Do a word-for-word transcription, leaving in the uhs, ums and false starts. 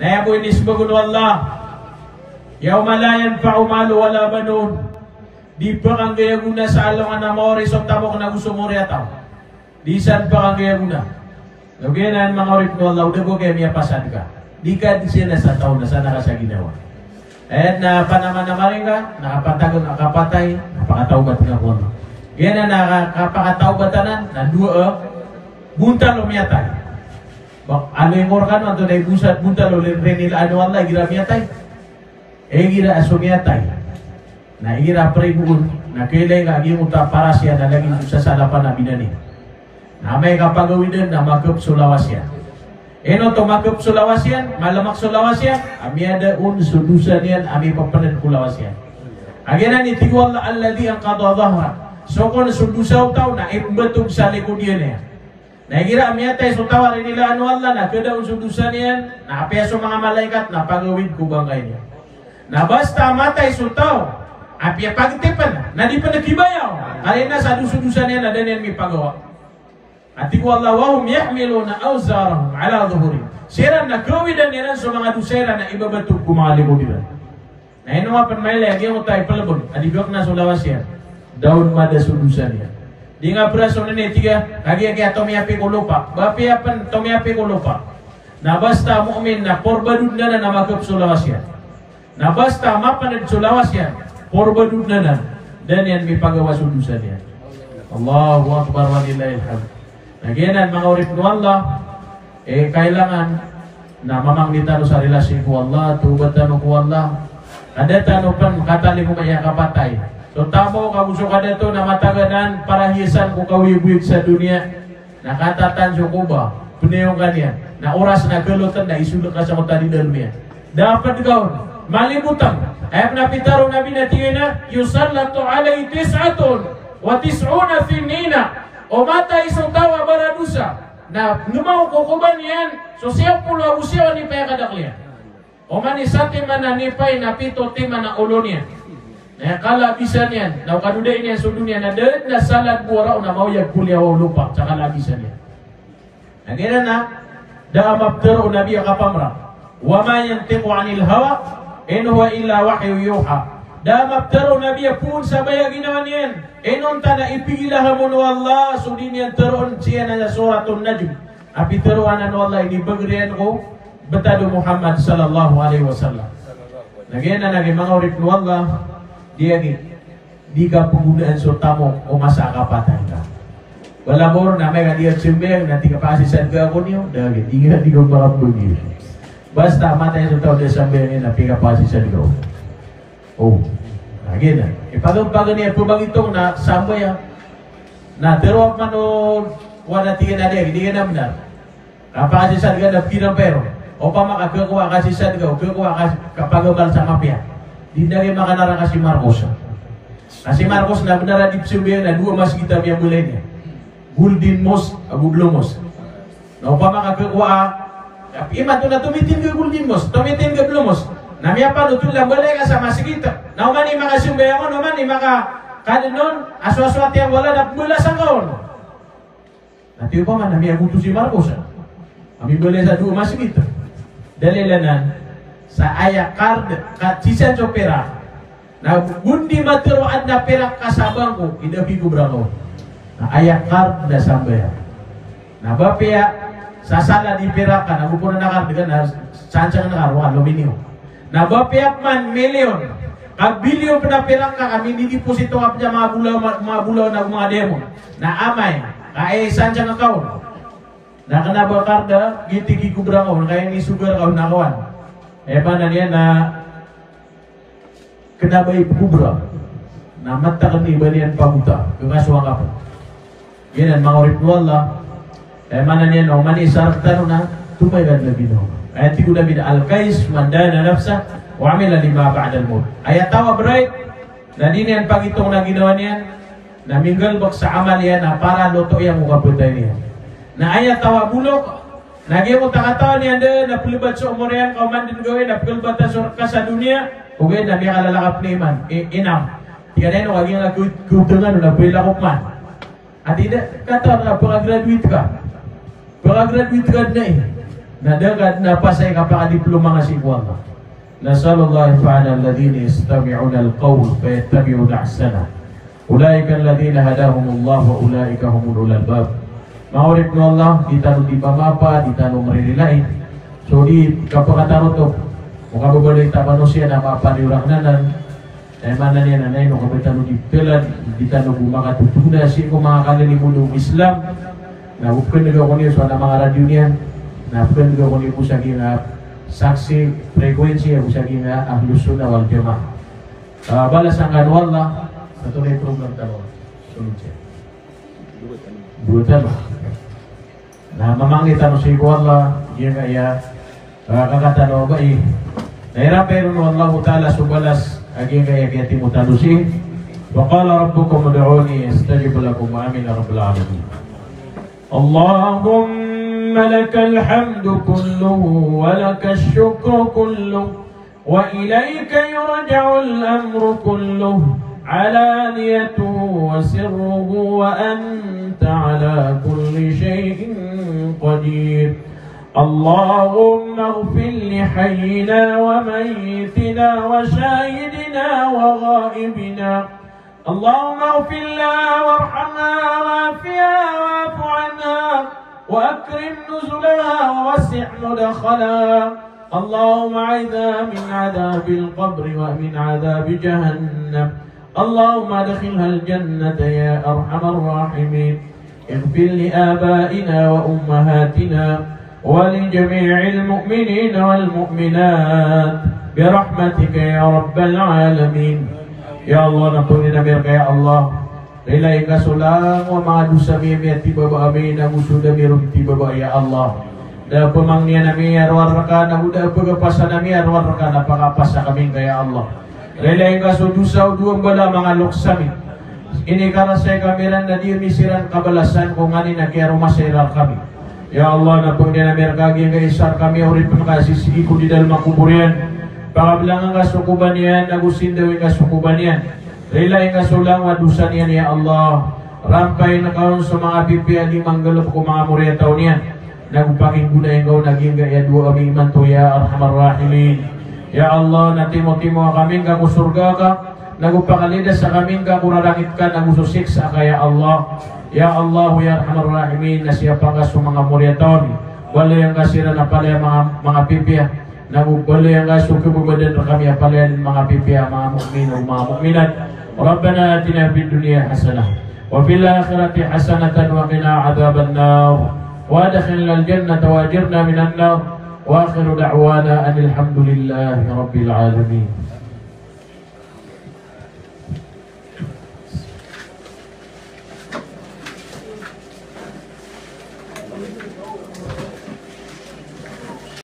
Aya bo inismbag o Allah, "Yawma la yanfa'u malun wala banun." Di pkhanggay a gona sa alongan a maori so tamok nago so maori a taw. Di san pkhanggay a gona. Ogaid na manga oripn o Allah, o da bo ka miyapasadka. Di ka di siya na sa taw na sana ka sa ginawa. Aya na panamanamari ka, na kapatay, na kapatay, na pakatawbat ka ko Allah. Ogaid na, na kapakatawbat anan, na dowa, eh, bontal o miyatay. Ba, aloy ngor kano antonaa i bosat bontal o rinilaan o Allah igira miyatay. Igira a so miyatay na igira a pribo on, na kailay ka a giyangkoto a paras iyan na lagid o sasalapan a binani. Na amay ka pagawidan na makep so lawas iyan. Ino oto makep so lawas iyan, malamak so lawas iyan, a miyada on so dosa niyan a mipapned ko lawas iyan. Kagiya na tig o Allah, "Alladhi anqadha dhahrak." So kon so dosa o taw na ipmbtog sa likod iyan iyan. Na igira a miyatay so taw a rinilaan o Allah na kada on so dosa niyan, na apiya so manga malaikat na pagawid ko bangkay niyan. Na basta matay so taw a piyapagtipn, na di pn kibayaw. Karina sa dosa-dosa niyan na da niyan mipagawa. A tig o Allah, "Wa hum yahmiluna awzarahum ala dhuhurihim." Siran na kawidan iran so manga dosa iran na ibabatog ko manga likod iran. Na ino a pn mailay a giyangkoto a ipelebeg a di gakna so lawas iyan, da on mada so dosa niyan. Di nga peraso nini tiga, kagiya kiya tomiyapi ko lopa. Ba apiya pn tomiyapi ko lopa, na basta mu'min na porbadod nanan a makep so lawas iyan. Na basta mapned so lawas iyan, porbadod nanan, da niyan mipagawa so dosa niyan. Allahu Akbar walillahil hamd. Na giyanan manga oripn o Allah, eh, kailangan na mamangni tano sa relasyon ko Allah, tawbat tano ko Allah. Kada tano pn katalingoma iyan kapatay. So tamok ago so kadato na matagan anan para hiyasan ko kaoyagoyag sa doniya. Na katatan so koba, pnayong ka niyan. Na oras na galotn na isolek ka sa kota di dalem iyan. Da pd ka on, malibotang. Aya pn a pitharo o Nabi na tig iyan a, "Yusallatu alayhi tis'atun wa tis'una sinina." O matay so taw a baradosa, na ngemaw ko koba niyan so siyaw polo ago siyaw a nipay a kadakl iyan. Oman i satiman a nipay na pito timan a olo niyan. Na kalabisan iyan, na o kadodai niyan so doniya na da dn a salad bo a raon a maoyag ko liyawaw o lopa sa kalabisan iyan. Na giyanan a da a maptharo o Nabi a kapamra, "Wa ma yantiqu anil hawa, in huwa illa wahyun yuha." Da a maptharo o Nabi a poon sa baya a ginawa niyan. Inonta na ipigilaham on o Allah so di niyan tharoon sii sa Suratun Najm. A pitharo anan o Allah, inibagr iyan ko btad o Muhammad sallallahu alaihi wasallam. Na giyanan a giya manga oripn o Allah, di agi, di ka pgonaan so tamok o masa a kapatay ka. Bala bo ron na amay ka di ka sambayang na tig ka, "Pakasisadka ako niyo." Da agi, di ka, di ka makapbagi. Basta matay so taw a da sambayang iyan na tig ka, "Pakasisadka ako." O, na giyanan. Ipagpagn iyan pbangitong na sambayang. Na tharo pman o wana tig iyan a di, di giyanan bnar. Kapakasisadka na pira pero. Opama ka khakowa a kasisadka, o khakowa a kas-, kapagabal sa mapiya. Di na giya makanaraka si Marcos. Ka si Marcos na bnar a di psambayang na dowa masgit a miyambalay niyan. Golden Mosque ago Blue Mosque. Na opama ka khakowa a, imanto na tomitin ka Golden Mosque, tomitin ka Blue Mosque. Na miyapanothol a mbalay ka sa masgit. Na oman i makasambayang on, oman i makakadn on, a so, a so ati a wala na pmbalasan ka on. Na tig opama na miyagoto si Marcos a mimbalay sa dowa masgit. Dalil anan sa aya card, ka sii san so pirak. Na go di matharo a adn a pirak ka sa bangko, inda pikobrang ka on. Na aya card na sambayang. Na ba apiya sasalaan i pirak ka, na go pn a card ka na sansang ka roo, aluminium. Na ba apiya pman milyon, ka bilyon pn a pirak ka, ka minidiposito ka pn sa manga bolawan, manga bolawan ago manga diamond. Na amay ka aya isansang ka on, na kna ba card a giyoto i kikobrang ka on, ka inisogar ka on na kawan. Aya maana niyan na kna ba ipkobra. Na mataan i ba niyan pagota, khasowa ka pn. Giyanan manga oripn o Allah. Aya maana niyan na oman i sarat tano na tomayra lagi na. Aya tig o Nabi na, "Al-kayyisu man dana nafsahu wa amila lima ba'dal mawt." Aya taw a bright na di niyan pagitong a ginawa niyan, na minggalbk sa amal iyan na para loto iyan ko kapatay niyan. Na aya taw a bolok na giyoto a katawan iyan dn na plbat so omor iyan ka oman dn gawii na pkhalbatan so rk sa doniya, ogaid na miyakalalakap na iman, i-, inam. Tig iyan a ino ka giyangkai a ko-, kotangan on na phailakop man. Ati da, katawan ka, pkagraduate ka. Pkagraduate ka dn ai. Na da ka na pasay ka pakadiploma nga sii ko Allah. Nas'alullaha an yaj'alana mimman yastami'una al-qawla fayattabi'una ahsanah. Ulaika alladhina hadahumullah wa ulaika humul ulul albab. Manga oripn o Allah, di tano di mamapa, di tano mririlai so di kapakatarotop o kababaloy ta manosiya na mapaniyo rakn anan. Aya maana niyan na ino ka ba tano di pelad, di tano bo makatotona sii ko manga kalilimono o Islam. Na bo pkndga ko niyo so ana manga radio niyan. Na pkndga ko niyo bo sa giyangkai a Saksi, frequency, ago sa giyangkai a Ahlus Sunnah wal Jamaah. Ah, balasan kano o Allah, na tonaa i program tano. Sunod siya. Dowa tano. Na mamangni tano sii ko Allah, giyangkaya, ah, kaka tano bai. Na irapay ron o Allahu Ta'ala so balas a giyangkaya kiyatimo tano sii. Wa qala rabbukum ud'uni astajib lakum. Amin ya rabbal alamin. اللهم لك الحمد كله ولك الشكر كله وإليك يرجع الأمر كله علانيته وسره وأنت على كل شيء قدير. اللهم اغفر لحينا وميتنا وشاهدنا وغائبنا. اللهم اغفر لها وارحمها وعافها واعف عنها وأكرم نزلها ووسع مدخلها. اللهم أعذها من عذاب القبر ومن عذاب جهنم. اللهم أدخلها الجنة يا أرحم الراحمين. اغفر لآبائنا وأمهاتنا ولجميع المؤمنين والمؤمنات برحمتك يا رب العالمين. Ya Allah, na pangnin ami rka ya Allah. Rilai ngka so langowan a manga dosa ami a miyatibaba ami nago so da ami ron tibaba ya Allah. Da pamangnin ami a rowar rka nago da pagapasan ami a rowar rka na pagapasa kami ngka ya Allah. Rilai ngka so dosa o dowa mbala a manga loks ami. Inikarasay kami ran na di ami siran kabalasan ko nganin a kiyaromasay iran rkami. Ya Allah, na pangnin ami rka giyangkai a isa rkami a oripn ka sii sii ko di dalm a kobor iyan. Pakablanga ngka so koba niyan, nago sindawi ngka so koba niyan. Rilai ngka so langowan a dosa niyan, ya Allah. Rampayin ka on so manga pipiya a di manggalbk ko manga moriyataw niyan. Nago pakinggonai ngka on a giyangkaya dowa ami imanto, ya Arhamar Rahimin. Ya Allah, na timotimoa kami ngka ko sorga ka. Nago pakalidasa kami ngka ko rarangit ka nago so siksa ka, ya Allah. Ya Allah, ya Arhamar Rahimin, na siyapa ngka so manga moriyataw ami. Baloy angka siran a palaya manga, manga pipiya. Nago baloy angka so kababadan rkami a palaya manga pipiya, manga mu'min, manga mu'minat. ربنا آتنا في الدنيا حسنة وفي الآخرة حسنة وقنا عذاب النار وأدخلنا الجنة وأجرنا من النار. وآخر دعوانا أن الحمد لله رب العالمين.